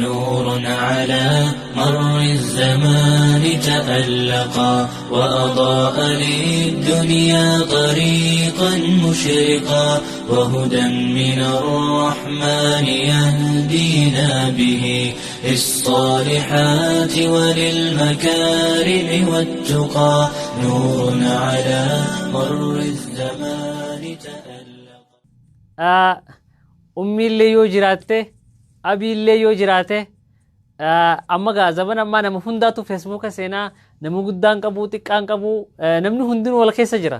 نور على مر الزمان تألقا وأضاء للدنيا طريقا مشرقا وهدى من الرحمن يهدينا به للصالحات وللمكارم والتقى نور على مر الزمان تألقا. Ummiillee yoo jiraatte, abiillee yoo jiraate, amma gaa zaman ammaa nama hundaatu feesbuuka seenaa, nama guddaan qabu, xiqqaan qabu, namni hundinuu wal keessa jira.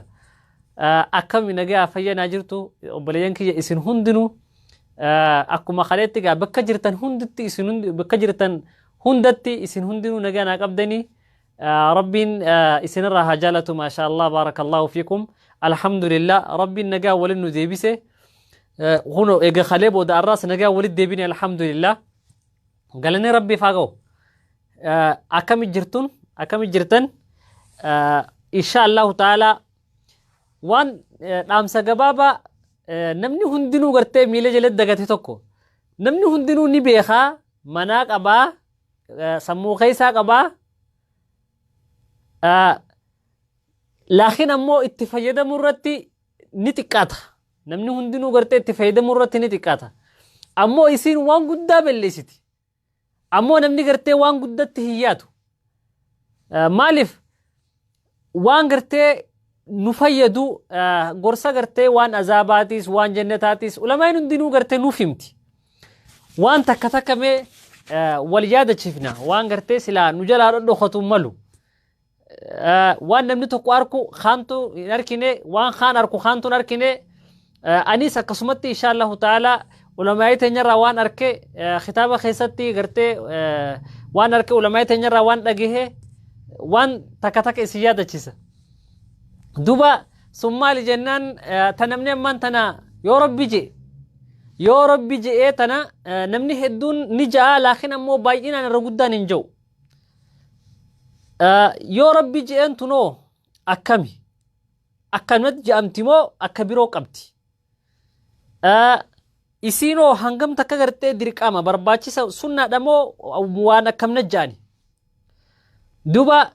Akkami, nagaa fayyanaa jirtu obboleeyyan kiyya isin hundinuu? Akkuma kaleetti gaa bakka jirtan hunditti isin hundi, bakka jirtan hundatti isin hundinuu nagaa naa qabdanii, rabbiin isinirraa haa jaalatu. Maasha Allah, baarakallahu fiikum, alhamdulillah, rabbiin nagaa walin nu deebise. Kuno eega kalee booda arraas nagaa walitti deebine, alhamdulillah, galanni rabbiif haa ga'u. Akkami jirtun, akkami jirtan? Insha Allahu ta'ala waan dhaamsa gabaabaa namni hundinuu gartee miila jalatti dagate tokko, namni hundinuu ni beekaa, manaa qabaa, sammuu keessaa qabaa, laakiin ammoo itti fayyadamuu irratti ni xiqqaata. Namni hundinuu gartee itti fayyadamuu irratti ni xiqqaata. Ammoo isiin waan guddaa balleessiti. Ammoo namni gartee waan guddatti hin yaadu. Maaliif? Waan gartee nu fayyadu, gorsa gartee waan azaabaatiis waan jannataatiis ulamaan hundinuu gartee nuuf himti. Waan takka takka mee wal yaadachiifna, waan gartee silaa nu jalaa dhodhokatu malu. Waan namni tokko arku kaantu hin arkine, waan kaan arku kaantu hin arkine. Anis akkasumatti insha Allahu ta'ala ulamaa'ii teenyarraa waan arke, kitaaba keessatti gartee waan arke, ulamaa'ii teenyarraa waan dhagahe, waan takka takka isin yaadachiisa. Duba sun maali jennaan, ta namni ammaan tana yoo rabbi je, yoo rabbi je'ee tana namni hedduun ni ja'a, laakiin ammoo baay'inaan irra guddaan hin jiru. Yoo rabbi je'een tunoo akkami? Akkanumatti je'amti moo akka biroo qabdi? Isiinoo hangam takka gartee dirqama barbaachisa, sunnaadha moo waan akkamna ja'ani? Duba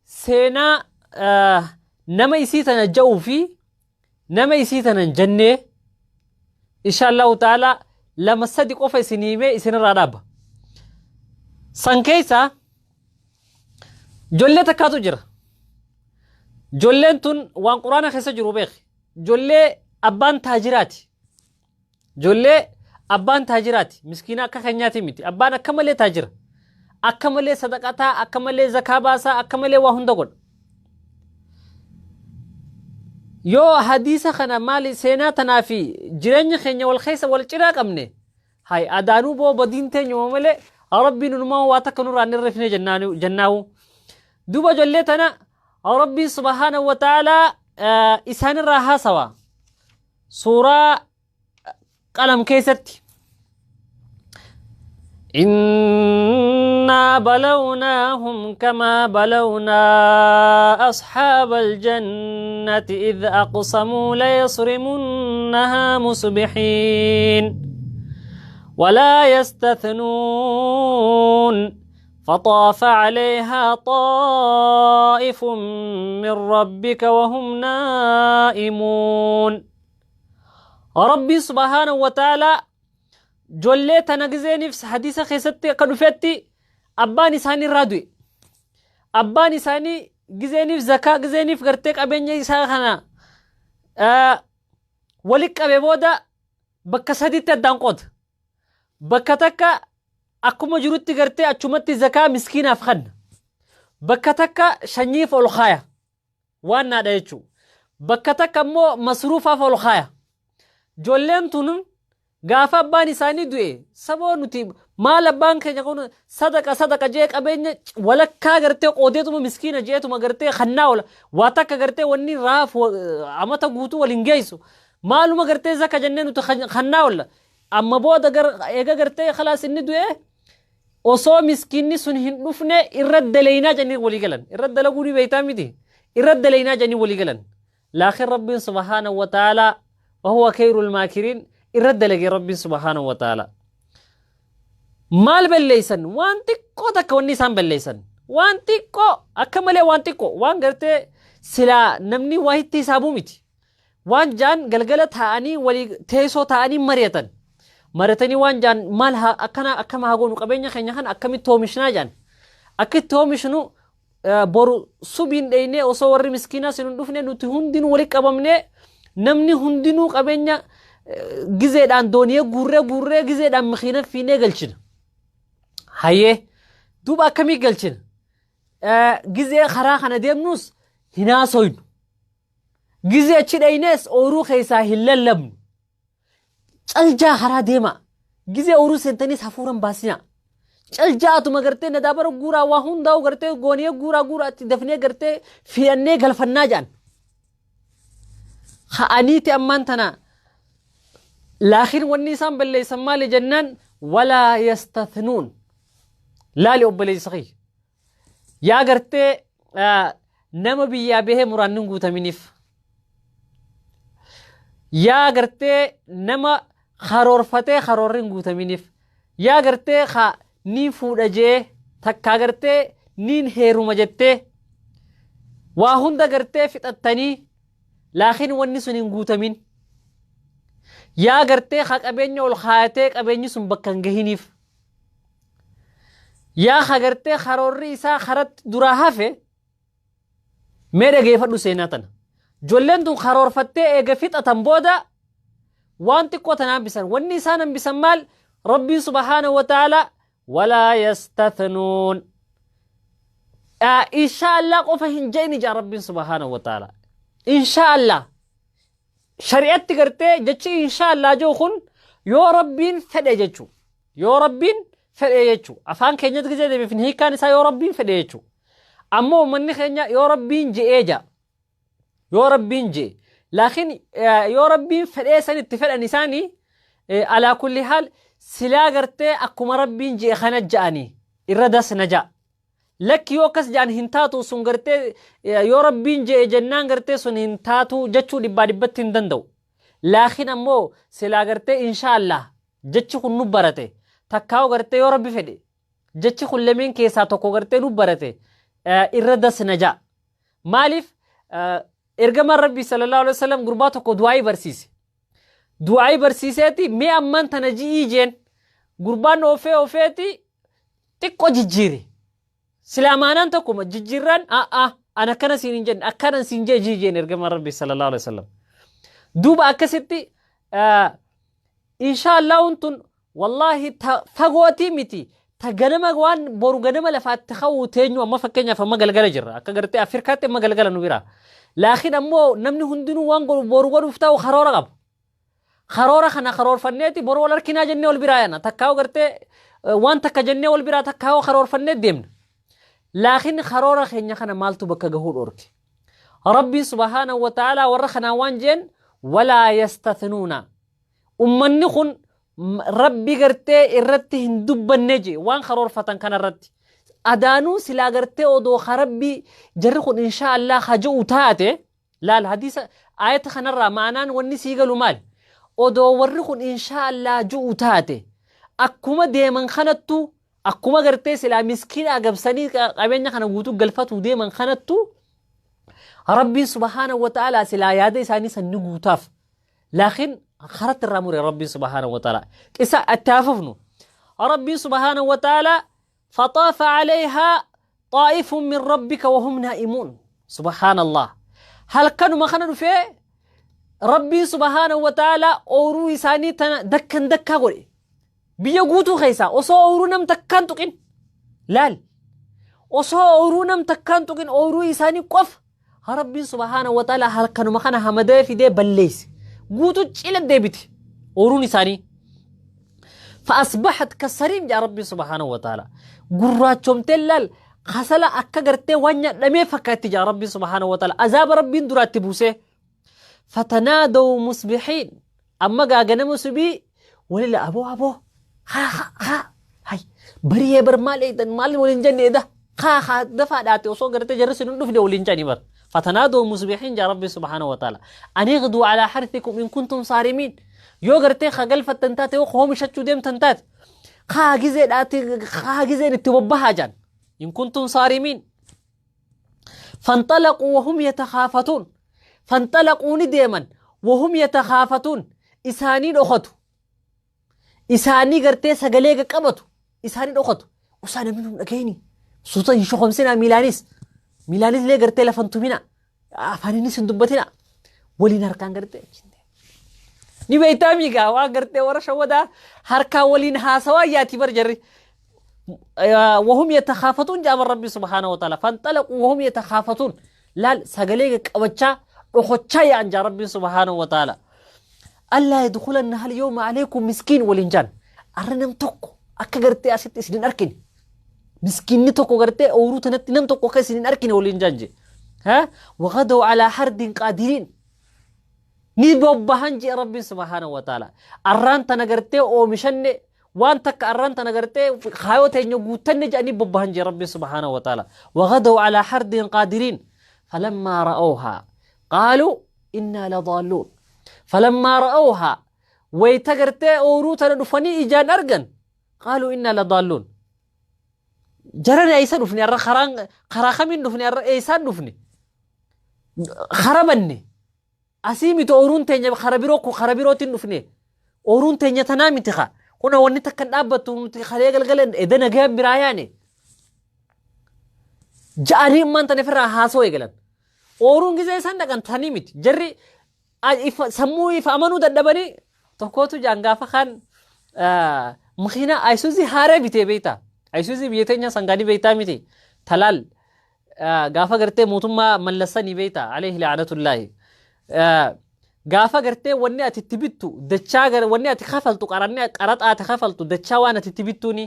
seenaa nama isii tana ja'uu fi nama isii tana hin jennee insha Allahu ta'ala lama sadi qofa isin himee isinirraa dhaaba. San keessa ijoollee takkaatu jira. Ijoolleen tun waan quraana keessa jiru beeki. Ijoollee abbaan taajiraati. Ijoollee abbaan taajiraati. Miskiina akka keenyaati miti. Abbaan akka malee taajira. Akka malee sadaqataa, akka malee zakaa baasaa, akka malee waa hunda godha. Yoo hadiisa kana maali seenaa tanaa fi jireenya keenya wal keessa wal cinaa qabne, hay adaanuu boo badiin teenyuma malee rabbiin unumaa waa takka nurraa hin irrifne jennaawu. Duuba ijoollee tana rabbiin subhaanahu wa ta'aalaa isaanirraa haasawa. Suuraa Qalam keessatti. إنا بلوناهم كما بلونا أصحاب الجنة إذ أقسموا ليصرمنها مصبحين ولا يستثنون فطاف عليها طائف من ربك وهم نائمون. ربي سبحانه وتعالى jollee tana gizeeniif hadiisa keessatti akka dhufetti abbaan isaanii irraa du'e. Abbaan isaanii gizeeniif zakaa gizeeniif gartee qabeenya isaa kana walitti qabe booda bakka sadiitti addaan qooda. Bakka takka akkuma jirutti gartee achumatti zakaa miskiinaaf kanna. Bakka takka shanyiif ol kaaya. Waan naadha jechuudha. Bakka takka immoo masruufaaf ol kaaya. Ijoolleen tun gaafa abbaan isaanii du'e, saboo nuti maal abbaan keenya kun sadaqa sadaqa jee qabeenya walakkaa gartee qoodeetuma miskiina jeetuma gartee kannaa oola, waa takka gartee wanni raaf amata guutuu waliin geessu maaluma gartee zaka jennee nuti kannaa oolla, amma booda eega gartee khalaas inni du'e osoo miskiinni sun hin dhufne irra daleeynaa jennee walii galan. Irra dalaguu ni beektaa miti, irra daleeynaa jennee walii galan. Laakiin rabbiin subhaanahu wa ta'aalaa wahuwa khayrul maakiriin, irra dalage rabbiin subhaanahu wa ta'aalaa. Maal balleeysan? Waan xiqqoo takka wanni isaan balleeysan. Waan xiqqoo akka malee waan xiqqoo waan gartee silaa namni waa itti hisaabuu miti. Waan jaan galgala taa'anii walii teessoo taa'anii mari'atan. Mari'atanii waan jaan maal akkana akkama haa goonu, qabeenya keenya kana akkamitti oomishnaa jaan. Akka itti oomishnu boru subiin dheeynee osoo warri miskiinaa sin hin dhufne nuti hundinuu walitti qabamnee namni hundinuu qabeenya gizeedhaan dooniyee guurree guurree gizeedhaan mikiina fiinee galchina. Hayyee, duuba akkamii galchina? Gizee karaa kana deemnus hin haasoynu. Gizee achi dheynees ooyiruu keessaa hin lallabnu. Caljaa karaa deemaa. Gizee ooyiruu seentaniis hafuura hin baasinaa. Caljaa atuma gartee nadaabara guuraa waa hundaa'u gartee gooniyee guuraa guuraa itti dafnee gartee fi'annee galfannaa jedhan. Ka'aniiti ammaan tana laakiin wanni isaan balleessan maali jennaan walaa yastathnuun. Laali obboleessa kiyya. Yaa gartee nama biyyaa bahee muraanni hin guutaminiif. Yaa gartee nama karoorfatee karoorri hin guutaminiif. Yaa gartee ka niin fuudha jee takkaa gartee niin heeruma jettee waa hunda gartee fixattanii laakiin wanni sun hin guutamin. Yaa gartee ka qabeenya ol kaayatee qabeenyi sun bakka hin gahiniif. Yaa ka gartee karoorri isaa karatti duraa hafe, mee dhageeffadhu seenaa tana. Ijoolleen tun karoorfattee eega fixatan booda waan xiqqoo tana hambisan. Wanni isaan hambisan maal? Rabbiin subhaanahu wa ta'ala walaa yastathnuun. Inshaa Allah qofa hin je'ini jaa Rabbiin subhaanahu wa ta'ala. Inshaa Allah. Shari'atti gartee jechi inshaa Allah jiru kun yoo Rabbiin fedhe jechuu. Yoo Rabbiin fedhe jechuu. Afaan keenyatti gisee deebifne hiikkaan isaa yoo Rabbiin fedhe jechuu. Ammoo uummanni keenya yoo Rabbiin je'ee ja'a. Yoo Rabbiin je'e. Laakiin yoo Rabbiin fedhee san itti fedhan isaanii alaa kulli haal silaa gartee akkuma Rabbiin je'e kana ja'anii irra dasna ja'a. Lakki, yoo akkas ja'an hin taatu sun, gartee yoo Rabbiin je'e jennaan gartee sun hin taatu jechuu dhibbaa dhibbatti hin danda'u. Laakiin ammoo silaa gartee insha Allah jechi kun nu barate takkaa'u gartee yoo Rabbi fedhe jechi kun lameen keessaa tokko gartee nu barate irra dasna ja'a. Maaliif? Ergamaan Rabbii sallallahu alaihi wasallam gurbaa tokko du'aa'ii barsiise. Du'aa'ii barsiiseeti mee ammaan tana ji'ii jeen, gurbaan oofee oofeeti xiqqoo jijjiire. Silaa maanaan tokkuma jijjiirraan a'a an akkana siin hin jenne, akkanan siin jee jii jeen ergamaan Rabbii sallallahu alaihi wasallam. Duuba akkasitti insha Allahun tun wallaahi ta fagootii miti, ta ganama waan boru ganama lafaatti ka'uu teenyu. Amma fakkeenyaaf amma galgala jirra, akka gartee Afrikaatti amma galgala nu bira. Laakiin ammoo namni hundinuu waan boru godhuuf ta'u karoora qaba. Karoora kana karoorfanneeti boru wal arkinaa jennee wal biraa yana takkaa'u gartee waan takka jennee wal biraa takkaa'u karoorfannee deemna. Laakiin karoora keenya kana maaltu bakka gahuu dhorke? Rabbiin subhaanahu wa ta'aalaa warra kanaan waan jeen walaa yastathnuuna. Ummanni kun Rabbi gartee irratti hin dubbanne jee waan karoorfatan kana irratti. Adaanuu silaa gartee odoo ka Rabbi jarri kun inshaa Allah ka je'u taate, laal hadiisa ayata kanarraa ma'anaan wanni sii galu maali? Odoo warri kun inshaa Allah je'u taate akkuma deeman kanattu, akkuma gartee silaa miskiina agabsanii qabeenya kana guutuu galfatuu deeman kanattu, Rabbiin subhaanahu wa ta'ala silaa yaada isaanii san ni guutaaf. Laakiin karatti irraa mure Rabbiin subhaanahu wa ta'ala. Qisa itti haa fufnu. Rabbiin subhaanahu wa ta'ala faxaafa calayhaa xaa'ifun min rabbika wahum naa'imuun. Subhaanallah. Halkanuma kana dhufee Rabbiin subhaanahu wa ta'ala ooyruu isaanii tana dakkan dakkaa godhe. Biyya guutuu keessaa osoo ooyruu nam takkaan tuqin. Laal. Osoo ooyruu nam takkaan tuqin ooyruu isaanii qofa Rabbiin subhaanahu wa ta'ala halkanuma kana hamadee fidee balleesse. Guutuu cila deebite ooyruun isaanii. Fa'asbahat kasariim jaa Rabbiin subhaanahu wa ta'ala. Gurraachomtee laal kasala akka gartee waan nyaadhamee fakkaatti jaa Rabbiin subhaanahu wa ta'ala. Azaaba Rabbiin duraatti buusee. Fatanaadaw musbihiin. Amma gaa ganama subii walila aboo aboo haa haa haa hay bariyee bar maal eegdan maal waliin jenne eda haa haa dafaa dhaate osoo gartee jarri sun hin dhufne waliin jedhanii bar. Fatanaadoo musbihiin jaa Rabbi subhaanahu wa ta'ala. Anighdu alaa harthikum in kuntum saarimiin. Yoo gartee ka galfattan taate, yoo hoomishachuu deemtan taate, Kaa gizeedhaatti kaa gizeen itti bobbahaa jaan. In kuntum saarimiin. Fanxalaquu wahum yatakhaafatuun. Fanxalaquu ni deeman. Wahum yatakhaafatuun. Isaanii dhokatu. Isaanii gartee sagalee qaqqabatu. Isaanii dhokatu. Usaa namni nu dhagayini. Suuta hin shokomsinaa miilaanis. Miilaanis illee gartee lafa hin tuminaa. Afaaninis hin dubbatinaa. Waliin harkaan gartee. Ni beektaa miigaa waan gartee warra shawwadaa harkaan waliin haasawaa yaati bar jarri. Wahum yatakhaafatuun jaaban rabbi subhaanahu wa ta'ala. Fanxalaquu wahum yatakhaafatuun. Laal sagalee qaqqabachaa dhokochaa yaa'an jaa rabbi subhaanahu wa ta'ala. Allaa yadkhulanna hal yawma alaykum miskiin waliin jaan. Arra nam tokko akka gartee asitti isin hin arkine. Miskiinni tokko gartee ooyiruu tanatti nam tokko akka isin hin arkine waliin jaan jee. Ha? Waqadaw alaa hardin qaadiriin. Ni bobbahan jee rabbiin subhaanahu wa ta'ala. Arraan tana gartee oomishanne waan takka arraan tana gartee kaayoo teenya guuttanne jedhanii bobbahan jee rabbiin subhaanahu wa ta'ala. Waqadaw alaa hardin qaadiriin. Falammaa ra'awhaa qaaluu innaa ladaalluun. Falammaa ra'awhaa wayita gartee ooyiruu tana dhufanii ijaan argan qaaluu innaa ladaalluun. Jarana eessa dhufne arra karaan karaa kamiin dhufne arra eessaan dhufne kara banne asii miti ooyiruun teenya kara biroo kara birootiin dhufne ooyiruun teenya tanaa miti ka kuna wanni takka hin dhaabbattu nuti kalee galgala eda nagayaan biraa yaane ja'anii ammaan tana ofirraa haasoo eegalan. Ooyiruun gizee isaan dhaqan tanii miti jarri sammuu ifa amanuu dadhabanii tokkootu jaan gaafa kaan makiinaa ayisuuzii haaraa bitee beektaa. Ayisuuzii biyya teenya sangaanii beektaa miti. Talaal gaafa gartee mootummaa mallassanii beektaa alayhi la'anatullaahi. Gaafa gartee wanni ati itti bittu dachaa wanni ati kafaltu qaranni qaraxa ati kafaltu dachaa waan ati itti bittuuni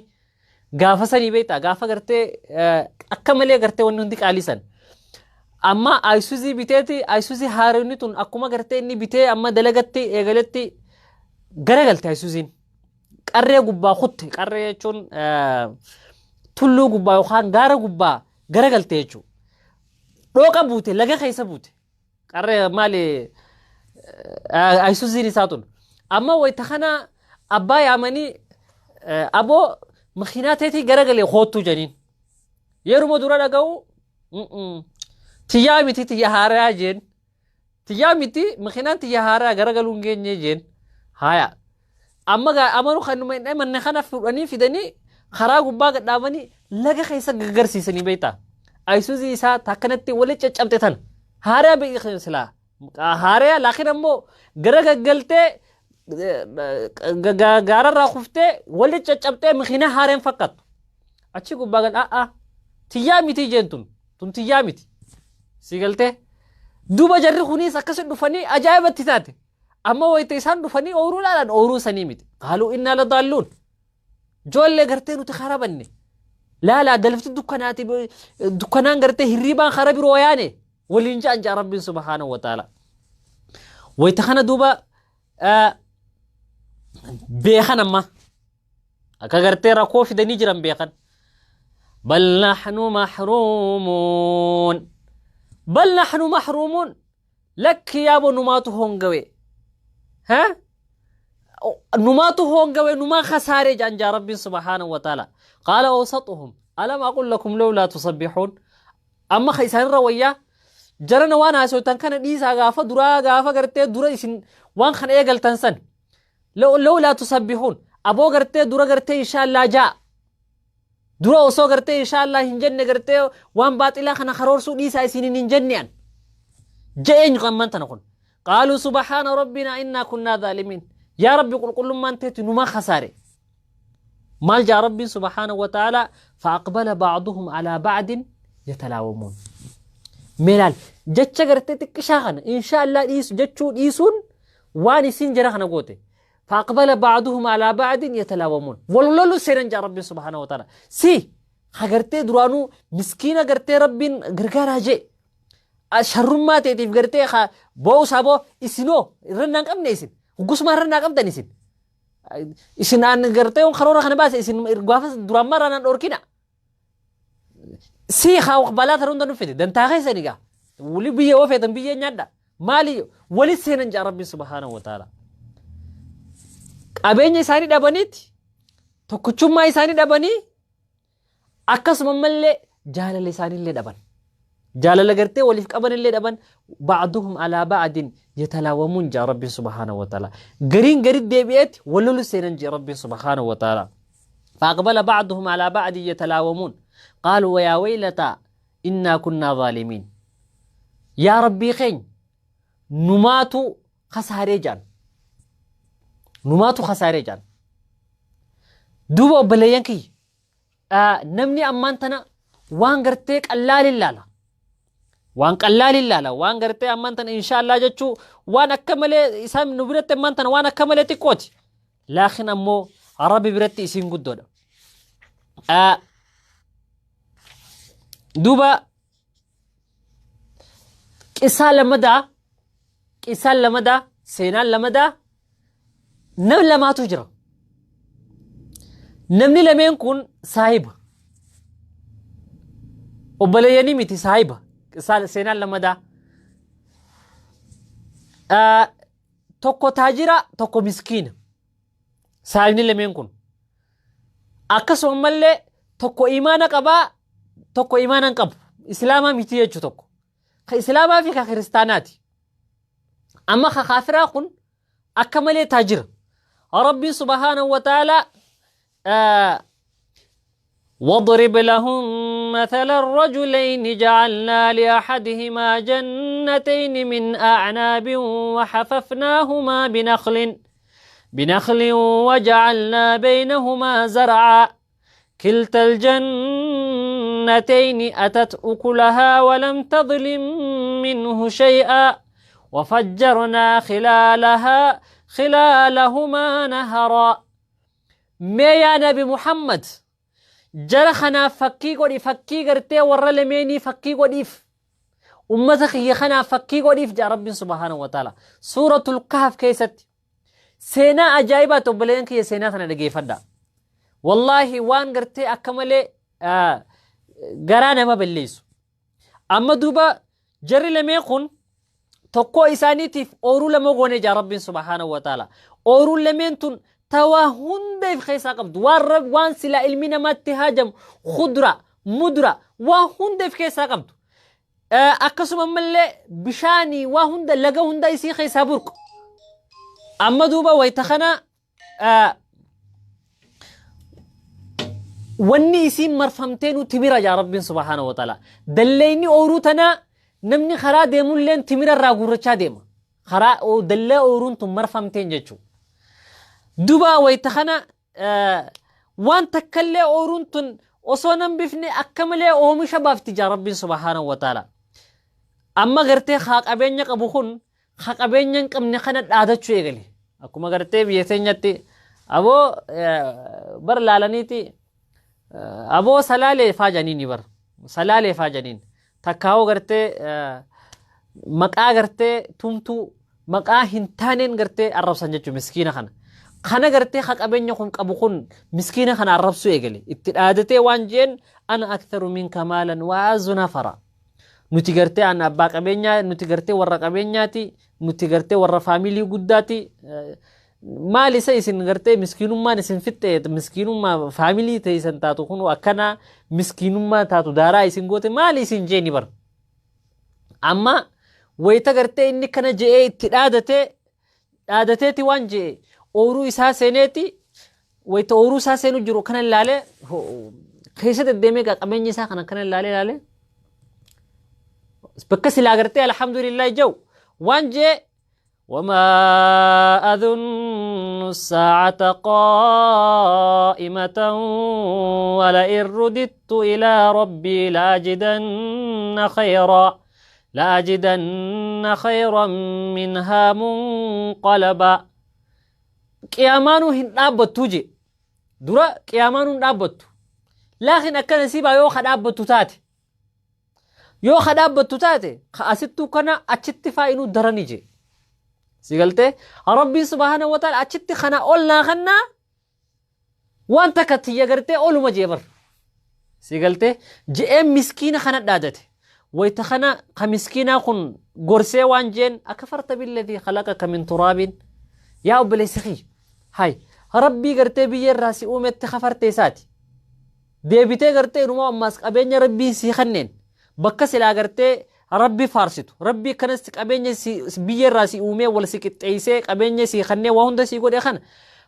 gaafa sanii beektaa gaafa gartee akka malee gartee wanni hundi qaalisan. Amma ayisuuzii biteeti ayisuuzii haaronni tun akkuma gartee inni bitee amma dalagatti eegaletti garagalte ayisuuziin. Qarree gubbaa kutte qarree jechuun tulluu gubbaa yookaan gaara gubbaa garagalte jechuudha. Dhooqa buute laga keessa buute. Qarree maali ayisuuziin isaa tun. Amma wayita kana abbaa yaamanii aboo makiinaa teetii garagalee koottuu janiin. Yeruma dura dhaga'u tiyyaa miti tiyya haaraa jeen. Tiyyaa miti makiinaan tiyya haaraa garagaluu hin geenye jeen. Haaya. Amma gaa amanu kanuma hin amanne kana fudhanii fidanii karaa gubbaa gad dhaabanii laga keessa gaggarsiisanii beektaa. Ayisuuzii isaa takkanatti wali caccabte tan. Haaraa beekii silaa. Haaraa laakiin ammoo gara gaggaltee gaararraa kuftee wali caccabtee makiinaa haareen fakkaattu. Achi gubbaa gad a'aa tiyyaa miti jeen tun tun tiyyaa miti. Si galtee duuba jarri kunis akkasi dhufanii ajaa'ibatti taate. Amma wayita isaan dhufanii ooyiruu ilaalan ooyiruu sanii miti. Qaaluu innaa ladaalluun. Ijoollee gartee nuti kara banne. Laalaa dalfti dukkanaati dukkanaan gartee hirriibaan kara biroo yaane waliin ja'an ja'a Rabbiin subhaanahu wa ta'ala. Wayita kana duuba beekan amma akka gartee rakkoo fidanii jiran beekan. Bal nahnu mahruumuun. Bal nahnu mahruumuun. Lakki yaaboo numaatu hongawe. Ha? Numaatu hongawe numaa khasaare jaan jaa Rabbiin subhaanahu wa ta'ala. Qaala awsatuhum alam aqul lakum lawlaa tusabbixuun. Amma ka isaanirra wayyaa jarana waan haasoytan kana dhiisaa gaafa duraa gaafa gartee dura isin waan kana eegaltan san. Lawlaa tusabbixuun. Aboo gartee dura gartee inshaallaa jaa. Dura osoo gartee inshaallaa hin jenne gartee waan baaxilaa kana karoorsuu dhiisaa isiniin hin jenne an. Je'eenyu kan tana kun. Qaaluu subhaana rabbinaa innaa kunnaa zaalimiin. Yaa Rabbi qulqullummaan teeti numaa khasaare. Maal jaa Rabbiin subhaanahu wa ta'ala fa'aqbala ba'duhum alaa ba'din yatalaawamuun. Meelaal jecha gartee xiqqishaa kana inshaallaa dhiisu jechuu dhiisuun waan isin jara kana goote. Fa'aqbala ba'duhum alaa ba'din yatalaawamuun. Wal loluu seenan jaa Rabbiin subhaanahu wa ta'ala. Si ha gartee duraanuu miskiina gartee Rabbiin gargaaraa jee. Sharrummaa teetiif gartee ha boo'u saboo isinoo irra naan qabne isin. Gusuma irra naa qabdan isin. Isin aan gartee karoora kana baase isin gaafa duraan maraa naan dhorkina. Si haa balaa tana hunda nu fide dantaa keessani gaa. Wali biyya yoo feetan biyya nyaadha. Maali wali seenan jaa Rabbiin subhaanahu wa ta'ala. Qabeenya isaanii dhabaniiti Tokkichummaa isaanii dhabanii akkasuma ammallee jaalala isaaniillee dhaban. Jaalala gartee waliif qabanillee dhaban. Ba'duhum alaa ba'din yatalaawamuun jaa Rabbiin subhaanahu wa ta'ala. Gariin garii deebi'eetti wal lolu seenan jaa Rabbiin subhaanahu wa ta'ala. فأقبل بعضهم على بعض يتلاومون قالوا ويا ويلتا إنا كنا ظالمين يا ربي خين نماتو خساري جان نماتو خساري جان دوبا obboleeyyan namni ammaan tana waan gartee qallaal ilaala. Waan qallaal ilaala. Waan gartee ammaan tana inshaallah jechuu waan akka malee isaan nu biratti ammaan tana waan akka malee xiqqooti. Laakiin ammoo Rabbi biratti isiin guddoodha. Duuba qisaa lamadaa, qisaan lamadaa, seenaan lamadaa, nam lamaatu jira. Namni lameen kun saahiba. Obboleeyyanii miti, saahiba. Seenaan lamadaa. Tokko taajira, tokko miskiina. Saahibni lameen kun. Akkasuma mallee tokko imaana qabaa, tokko imaana hin qabu. Islaamaa miti jechuu tokko. Ka islaamaa fi ka kiristaanaati. Amma ka kaafiraa kun akka malee taajira. Rabbiin subhaanahu wa ta'aalaa واضرب لهم مثل الرجلين جعلنا لأحدهما جنتين من أعناب وحففناهما بنخل وجعلنا بينهما زرعا كلتا الجنتين أتت أكلها ولم تظلم منه شيئا وفجرنا خلالهما نهرا. Mee yaa Nabi Muhammad, jara kanaaf fakkii godhi, fakkii gartee warra lameenii fakkii godhiif, ummata kiyya kanaaf fakkii godhiif jaa Rabbiin subhaanahu wa ta'ala Suuratul Kahf keessatti. Seenaa ajaa'ibaati obboleeyyan kiyya, seenaa kana dhageeffadha. Wallaahi waan gartee akka malee garaa nama balleessu. Amma duuba jarri lameen kun tokkoo isaaniitiif ooruu lama goone jaa Rabbiin subhaanahu wa ta'ala. Ooruun lameen tun tawaa hunda if keessaa qabdu, waan rab waan silaa ilmi namaatti haajamu, khudra mudra waa hunda if keessaa qabdu. Akkasuma ammallee bishaanii waa hunda, laga hunda isii keessaa burqu. Amma duuba wayta kana wanni isiin marfamteenu timira jaa Rabbiin subhaanahu wa ta'ala. Dalleyni ooruu tanaa namni karaa deemulleen timira irraa guurrachaa deema. Karaa dallee ooruun tun marfamteen jechuu. Duba wayta kana waan takkallee ooruun tun osoo nan bifne akka malee oomisha baafti jaa Rabbiin subhaanahu wa ta'ala. Amma gartee haa qabeenya qabu kun haa qabeenya hin qabne kana dhaadachuu eegale. Akkuma gartee biyya teenyatti aboo bar laalaniiti aboo salaalee faa janiini, bar salaalee faa janiin, takkaawoo gartee maqaa gartee tumtuu maqaa hin taaneen gartee arrabsan jechuun miskiina kana. Kana gartee haa qabeenya kun qabu kun miskiina kana arrabsuu eegale. Itti dhaadatee waan jeen: ana aktharu minka maalan wa a'azzu nafara. Nuti gartee an abbaa qabeenyaa, nuti gartee warra qabeenyaati, nuti gartee warra faamilii guddaati. Maal isa isin gartee miskiinummaan isin fixxe, miskiinummaa faamilii teessan taatu kun akkana miskiinummaa taatu daaraa isin goote maal isin jeeni bar. Amma wayita gartee inni kana je'ee itti dhaadatee dhaadateeti waan je'e, ooruu isaa seeneeti, wayita ooruu isaa seenu jiru kana ilaalee keessa deddeemee qabeenya isaa kana kana ilaalee ilaalee bakka silaa gartee alhamdulillah jau waan je'e: وما أظن الساعة قائمة ولئن رددت إلى ربي لأجدن خيرا منها منقلبا. Qiyaamaanuu hin dhaabbattu je. Dura qiyaamaanuu hin dhaabbattu, laakiin akka nasiibaa yoo ka dhaabbattu taate, yoo ka dhaabbattu taate, ka asittuu kana achitti faayinuu darani je. Si galtee, Rabbiin subhaanahu wa ta'ala achitti kana ol naa kannaa waan takka tiyya gartee oluma jee bar. Si galtee, je'een miskiina kana dhaadate. Wayta kana ka miskiinaa kun gorsee waan jeen: akafarta billadhii khalaqaka min turaabin. Yaa obboleessi kiyya, hay, Rabbii gartee biyya irraa si uumetti kafarte isaati. Deebitee gartee inumaa ammaas qabeenya Rabbiin sii kenneen bakka silaa gartee Rabbi faarsitu. Rabbi akkanas qabeenya biyya irraa si uumee wal si qixxeessee qabeenya sii kennee waa hunda sii godhe kana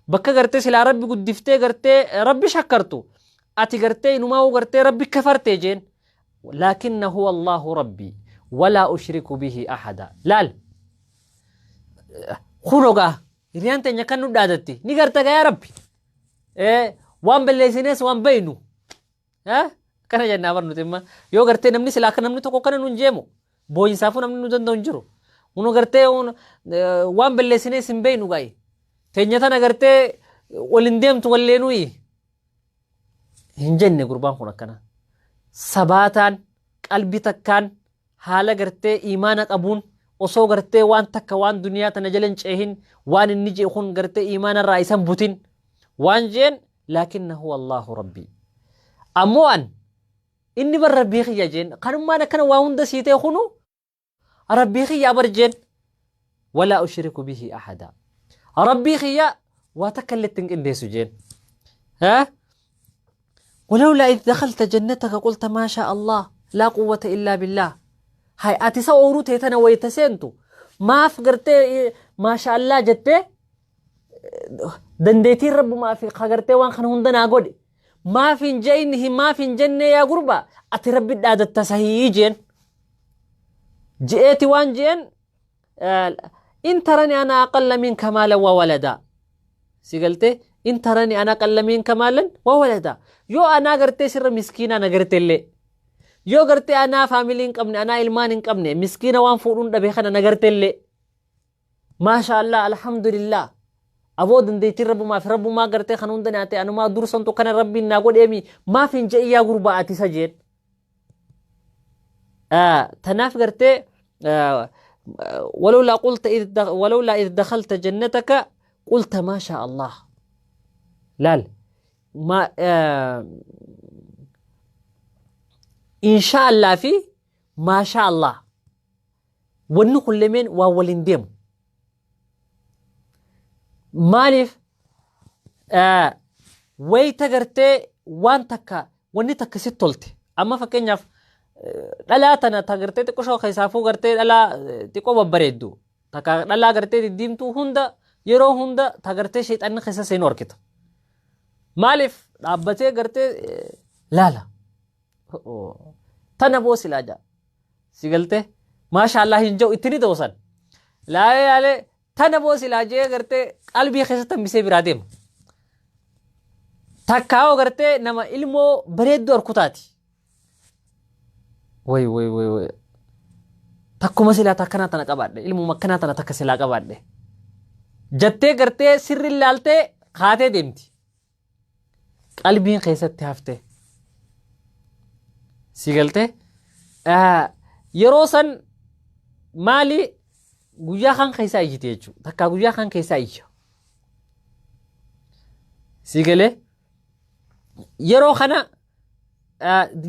bakka gartee silaa Rabbi guddiftee gartee Rabbi shakkartu ati gartee inumaa gartee Rabbi kafarte jeen. Laakinna huwa Allahu Rabbi walaa ushriku bihi ahada. Laal kunogaa hiriyaan teenya kan nu dhaadatti ni garta gaa yaa Rabbi. Waan balleessines waan baynu. Akkana jennaa bar nuti imma yoo gartee namni silaa akka namni tokko kana nun jeemu booyinsaafuu namni nu danda'u hin jiru. Unu gartee waan balleessines hin baynu gaayi. Teenya tana gartee waliin deemtu walleenuyi. Hin jenne gurbaan kun akkana. Sabaataan qalbii takkaan haala gartee imaana qabuun osoo gartee waan takka waan duniyaa tana jala hin ceehin waan inni jee kun gartee imaana irraa isan butin waan jeen laakinna huwa Allahu Rabbii. Ammoo an inni bar Rabbii kiyya jeen kanummaan akkana waa hunda sii ta'e kunu Rabbii kiyya bar jeen walaa ushriku bihi ahada. Rabbii kiyya waa takka illee ittiin qindeessu jeen. ولولا إذ دخلت جنتك قلت ما شاء الله لا قوة إلا بالله. هاي أتي سأورو تيتنا ويتسنتو ما فقرت ما شاء الله جتة دنديتي رب ما في خغرتي وان خن هندنا قولي ما في جينه ما في جنة يا قربة أتي ربي داد التسهيجين جئتي وان جين إن ترني أنا أقل منك مالا وولدا سيقلتي إن ترني أنا أقل منك مالا وولدا يو أنا قرتي سر مسكينة أنا قرتي اللي يو قرتي أنا فاميلين قبني أنا إلمان قبني مسكينة وان فورون دبيخنا أنا قرتي اللي ما شاء الله الحمد لله أبو دنديتي رب ما في رب ما قرتي خنون دناتي أنا ما درسن تو كان ربي ناقول إيمي ما في جاي يا غربة أتي سجين تناف قرتي ولولا قلت إذ ولولا إذ دخلت جنتك قلت ما شاء الله لال ما إن شاء الله في ما شاء الله ونقول لمن وولندم مالف ويتا غرتي وان تكا وني تكا ستولتي أما فكينياف dhalaa tana ta gartee xiqqoo shoo keessaafuu gartee dhalaa xiqqoo babbareeddu takka dhalaa gartee diddiimtuu hunda yeroo hunda ta gartee sheexanni keessa seenu argita. Maaliif dhaabbatee gartee laala tana boo silaa jaa si galtee maashaallah hin jiru itti ni doosan laalee laalee tana boo silaa jee gartee qalbii keessatti hambisee biraa deema. Takkaa'oo gartee nama ilmoo bareedduu harkutaati. Way way way way takkuma silaa takkanaa tana qabaadhe ilmuma akkanaa tana takka silaa qabaadhe jettee gartee sirri ilaaltee kaatee deemti. Qalbiin keessatti haftee si galtee yeroo san maali guyyaa kan keessaa iyyite jechuudha takkaa guyyaa kan keessaa iyya si galee yeroo kana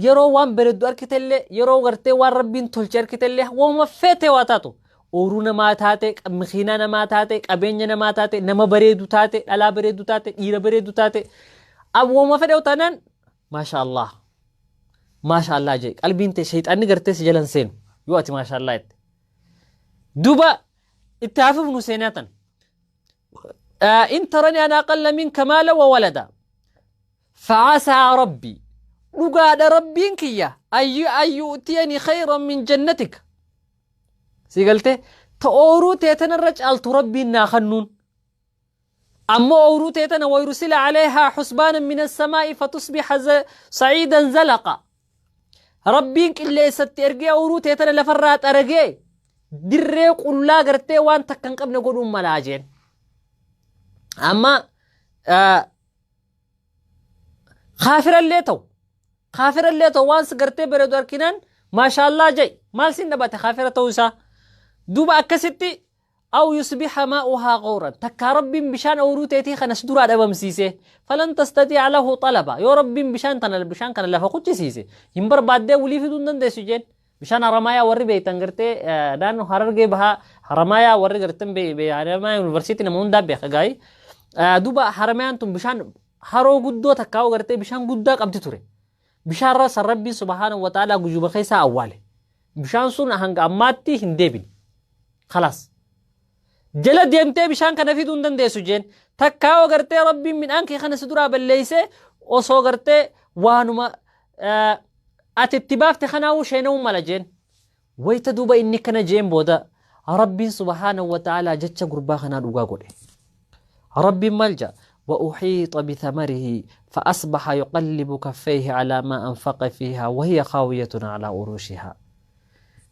yeroo waan bareeddu argitellee yeroo gartee waan rabbiin tolche argitellee waanuma feete waa taatu ooruu namaa taate makiinaa namaa taate qabeenya namaa taate nama bareedu taate dhalaa bareedu taate dhiira bareedu taate waanuma fedhe taanaan maasha Allah maasha Allah jee qalbiin ta'e shayxaanni gartee si jalan seenu yoo ati maasha Allah jette duuba itti hafuuf nu seenaa tan إن ترني أنا أقل منك مالا وولدا فعسى ربي dhugaadha rabbiin kiyya an yu'tiyani khayran min jannatika si galte ta ooruu teetanarra caaltu rabbiin naa kennuun ammoo ooruu teetana wayursila calayhaa xusbaanan min assamaa'i fatusbixa saciidan zalaqa rabbiin qilleessatti ergee ooruu teetana lafarraa xaragee dirree qullaa gartee waan takka hin qabne godhuun malaa jeen amma kaafirallee ta'u kaafirallee ta'u waan gartee bareedu arginaan maashaallah jai maal sin dhabate kaafira ta'uu isaa duuba akkasitti aw yusbixa maa'uhaa qawran takkaa rabbiin bishaan ooyiruu teetii kanas duraa dhabamsiise falan tastatiica lahu talaba yoo rabbiin bishaan tana bishaan kana lafa quchisiise hin barbaaddee wulii fiduu hin dandeessu jeen bishaan Haramaayaa warri beektan gartee naannoo Harargee bahaa Haramaayaa warri gartan Haramaayaa yuunivarsiitii nama hundaa beeka gaayi Duuba Haramayaan tun bishaan haroo guddoo takkaa'u gartee bishaan guddaa qabdi ture. Bishaan irra san Rabbiin subhaanahu wa ta'aalaa guyyuma keessaa awwaale. Bishaan sun hanga ammaatti hin deebine. Khalaas. Jala deemtee bishaan kana fiduu hin dandeessu jeen. Takkaa'u gartee Rabbiin midhaan kee kana si duraa balleessee osoo gartee waanuma ati itti baafte kanaa'uu sheena'uu mala jeen. Wayta duuba inni kana jeen booda Rabbiin subhaanahu wa ta'aalaa jecha gurbaa kanaa dhugaa godhe. Rabbiin maal jedha? وأحيط بثمره فأصبح يقلب كفيه على ما أنفق فيها وهي خاوية على عروشها.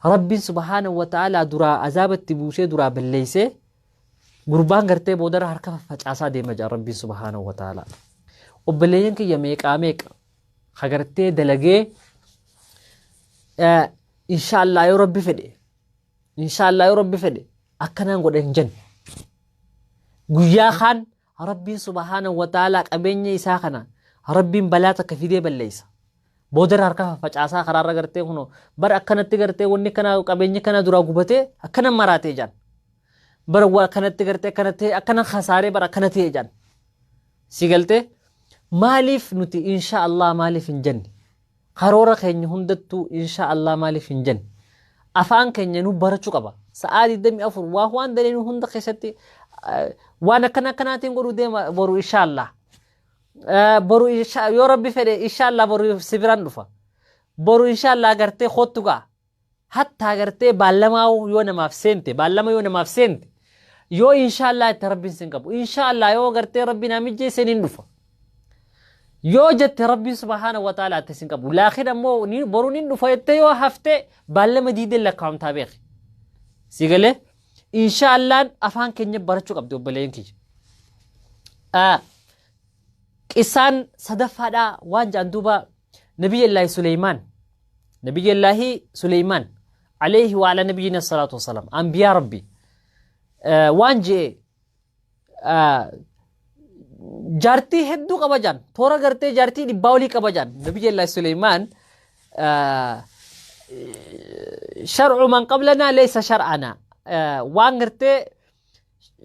Rabbiin subhaanahu wa ta'aalaa duraa azaabatti buusee duraa balleessee gurbaan gartee boodara harka faffacaasaa deema jedha Rabbiin subhaanahu wa ta'aalaa. Obboleeyyan kiyya, meeqaa meeqa ka gartee dalagee inshaallah yoo Rabbi fedhe, inshaallah yoo Rabbi fedhe akkanaan godha hin jenne. Guyyaa kaan Rabbiin subhaanahu wa ta'aalaa qabeenya isaa kana Rabbiin balaa takka fidee balleessa. Boodara harka faffacaasaa karaarra gartee kunoo bara akkanatti gartee wanni kana qabeenyi kana duraa gubatee akkana maraatee jaan. Bara waa akkanatti gartee akkanatti akkana kasaaree bara akkana ta'e jaan. Si galtee, maaliif nuti insha Allah maaliif hin jenne? Karoora keenya hundattuu insha Allah maaliif hin jenne? Afaan keenya nu barachuu qaba. Sa'aa 24 waa waan daleenu hunda keessatti waan akkana akkanaatiin godhuu deema boru insha Allah. Boru yoo Rabbi fedhe insha Allah boru si biraan dhufa. Boru insha Allah gartee kottu ga'a. Hattaa gartee baallamaa yoo namaaf seente, baallama yoo namaaf seente, yoo insha Allah itti Rabbiin sin qabu. Insha Allah yoo gartee Rabbi naa mijjeesse niin dhufa. Yoo jette Rabbiin subhaana wa ta'ala itti sin qabu. Laakiin ammoo boru niin dhufa jettee yoo hafte baallama diideen lakkaa'amtaa beeki. Si galee, insha Allaan afaan keenya barachuu qabdi, obboleeyyan kiyya. Qissaan sadaffaadhaa waan jedhan duuba Nabiyyallaahi Suleymaan. Nabiyyallaahi Suleymaan alayhi wa ala nabiyyina salaatu wasalaam, anbiyaa Rabbi, waan je'e, jaartii hedduu qaba jaan, toora gartee jaartii 100 olii qaba jaan Nabiyyallaahi Suleymaan. Shar'u man qablanaa laysa shar'anaa, waan gartee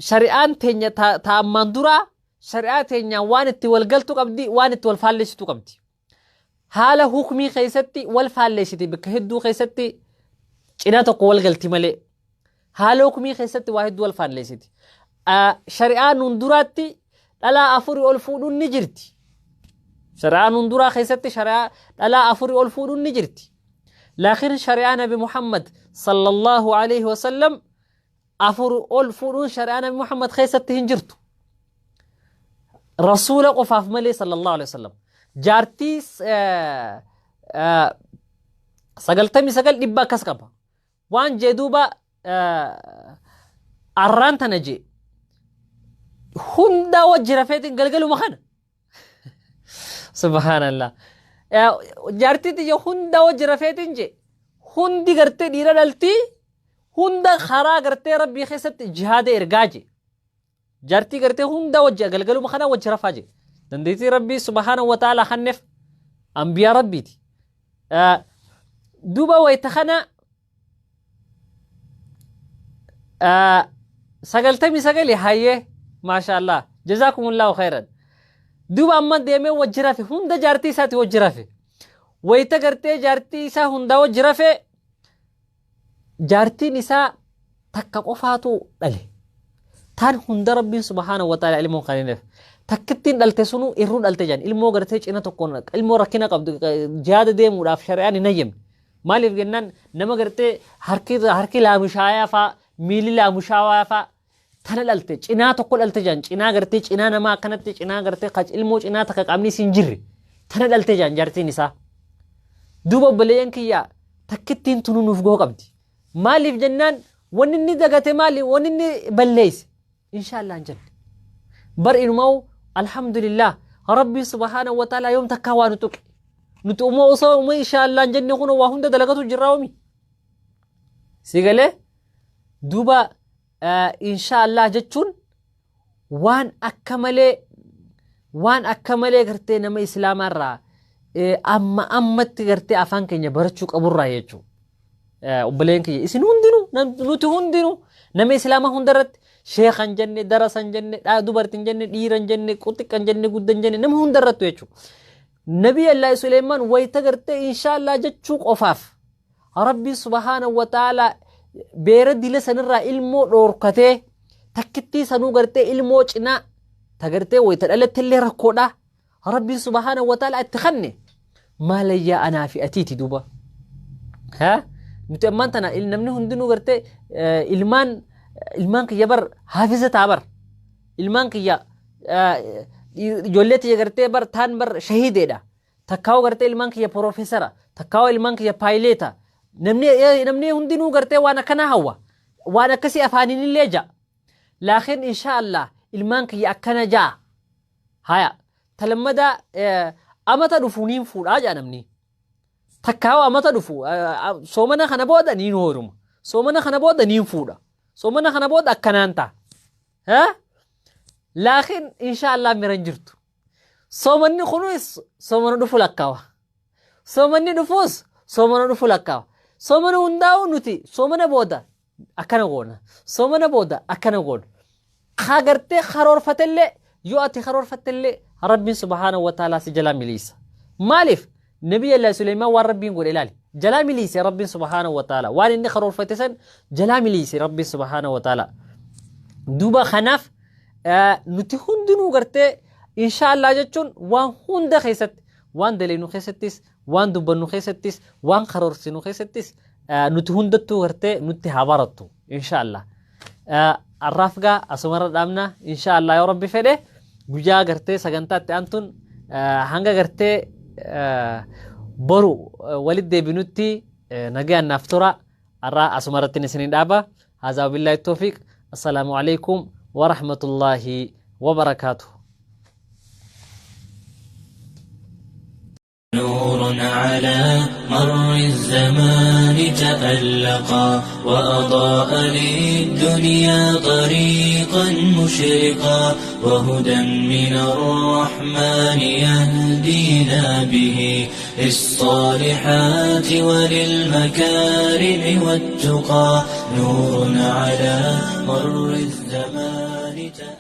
shari'aan teenya ta ammaan duraa shari'aa teenyaan waan itti wal galtu qabdi, waan itti wal faallessitu qabdi. Haala hukmii keessatti wal faalleessiti, bakka hedduu keessatti cinaa tokko wal galti malee. Haala hukmii keessatti waa hedduu wal faalleessiti. Shari'aa nuun duraatti dhalaa afurii ol fuudhuun ni jirti. Shari'aa nuun duraa keessatti shari'aa dhalaa afurii ol fuudhuun ni jirti. Laakiin shari'aa Nabi Muhammad sallallahu alaihi wasallam afur ol fuudhuun shari'aa Nabi Muhammad keessatti hin jirtu. Rasuula qofaaf malee sallallahu alaihi wasallam. Jaartii 99, 100 akkas qaba. Waan jee duuba, arraan tana jee hundaa wajji rafeetiin galgaluma kana. Subhaanallah. Jaartii tiyya hundaa wajji rafeetiin jee hundi gartee dhiira dhaltii, hunda karaa gartee Rabbii keessatti jihaada ergaa jee. Jaartii gartee hunda wajji galgaluma kana wajji rafaa jee. Dandeettii Rabbii subhaanahu wa ta'ala kanneef, anbiyaa Rabbiiti. Duuba wayita kana 99 hayyee, maashaallah, jazaakumullahu khairan. Duuba amma deemee wajji rafe, hunda jaartii isaati wajji rafe. Wayita gartee jaartii isaa hundaa wajji rafe, jaartiin isaa takka qofaatu dhale. Taan hunda Rabbiin subhaanahu wa ta'ala ilmoo kenneef. Takkittiin dhalte sunu irruu dhalte jedhan. Ilmoo gartee cina tokkoon ilmoo rakkina qabdu jihaada deemuudhaaf shari'aan hin hayyamne. Maaliif jennaan, nama gartee harki laamushaayaa faa, miilli laamushaawaa faa tana dhalte, cinaa tokko dhalte jedhan, cinaa gartee cinaa namaa akkanatti cinaa gartee ilmoo cinaa takka qaamni isiin jirre tana dhalte jedhan jaartiin isaa. Duuba obboleeyyan kiyyaa, takkittiin tunu nuuf gahuu qabdi. Maaliif jennaan, wanni inni dagate maali? Wanni inni balleesse inshaallah hin jenne. Bar inumaa alhamdulillah Rabbiin subhaanahu wa ta'ala yoom takkaa waa nu tuqe. Nuti umoo osoo uma inshaallah hin jenne kun waa hunda dalagatu jirraa omi. Si galee, duuba inshaallah jechuun waan akka malee gartee nama islaamaa irraa amma ammatti gartee afaan keenya barachuu qaburraa jechuudha. Obboleen kiyya, isin hundinuu, nuti hundinuu, nama islaamaa hunda irratti Sheekha hin jenne, darasa hin jenne, dubarti hin jenne, dhiira hin jenne, xiqqa hin jenne, gudda hin jenne, nama hunda irrattu jechuudha. Nabii Allah Suleymaan wayita gartee inshaallah jechuu qofaaf Rabbiin subhaanahu wa ta'ala beera dila sanirraa ilmoo dhoorkatee takkittii sanuu gartee ilmoo cinaa ta gartee wayita dhalatte illee rakkoodha. Rabbiin subhaanahu wa ta'ala itti kanne maalayyaa anaa fi atiiti duuba. Ha? Nuti ammaan tana namni hundinuu gartee ilmaan ilmaan kiyya bar hafiza ta'a bar. Ilmaan kiyya ijoollee tiyya gartee bar taan bar shahiideedha. Takkaa'uu gartee ilmaan kiyya piroofeesara. Takkaa'uu ilmaan kiyya paayileeta. Namni hundinuu gartee waan akkanaa hawwa. Waan akkasii afaaniin illee ja'a. Laakiin insha Allah ilmaan kiyya akkana ja'a. Haya ta lammadaa amata dhufu niin fuudhaa ja'a namni. Takkaa'uu amata dhufu soomana kana booda niin hooruma. Soomana kana booda niin fuudha. Soomana kana booda akkanaan ta'a. Laakiin insha Allah mira hin jirtu. Soomanni kunis soomana dhufu lakkaawa. Soomanni dhufuus soomana dhufu lakkaawa. Soomana hundaa'uu nuti soomana booda akkana goona. Soomana booda akkana goona. Haa gartee karoorfatellee yoo ati karoorfattellee Rabbiin subhaanahu wa ta'aalaa si jalaa miliisa. Maaliif? Nabii Allah Suleymaan waan Rabbiin godhe ilaali. Jalaa miliise Rabbiin subhaanahu wa ta'aalaa. Waan inni karoorfate san jalaa miliise Rabbiin subhaanahu wa ta'aalaa. Duuba kanaaf nuti hundinuu gartee inshaallah jechuun waan hunda keessatti waan daleenu keessattis waan dubbannu keessattis waan karoorsinu keessattis nuti hundattuu gartee nutti haa barattu inshaallah. Arraaf gaa asumarra dhaabna inshaallah yoo rabbi fedhe guyyaa gartee sagantaa itti aantuun hanga gartee boru walitti deebinutti nagayaan naaf tura arraa asumarratti isin dhaaba. Haazaa billaahi toofiq. Assalaamu alaikum warahmatullaahi wabarakaatuh. نور على مر الزمان تألقا وأضاء للدنيا طريقا مشرقا وهدى من الرحمن يهدينا به للصالحات وللمكارم والتقى نور على مر الزمان تألقا.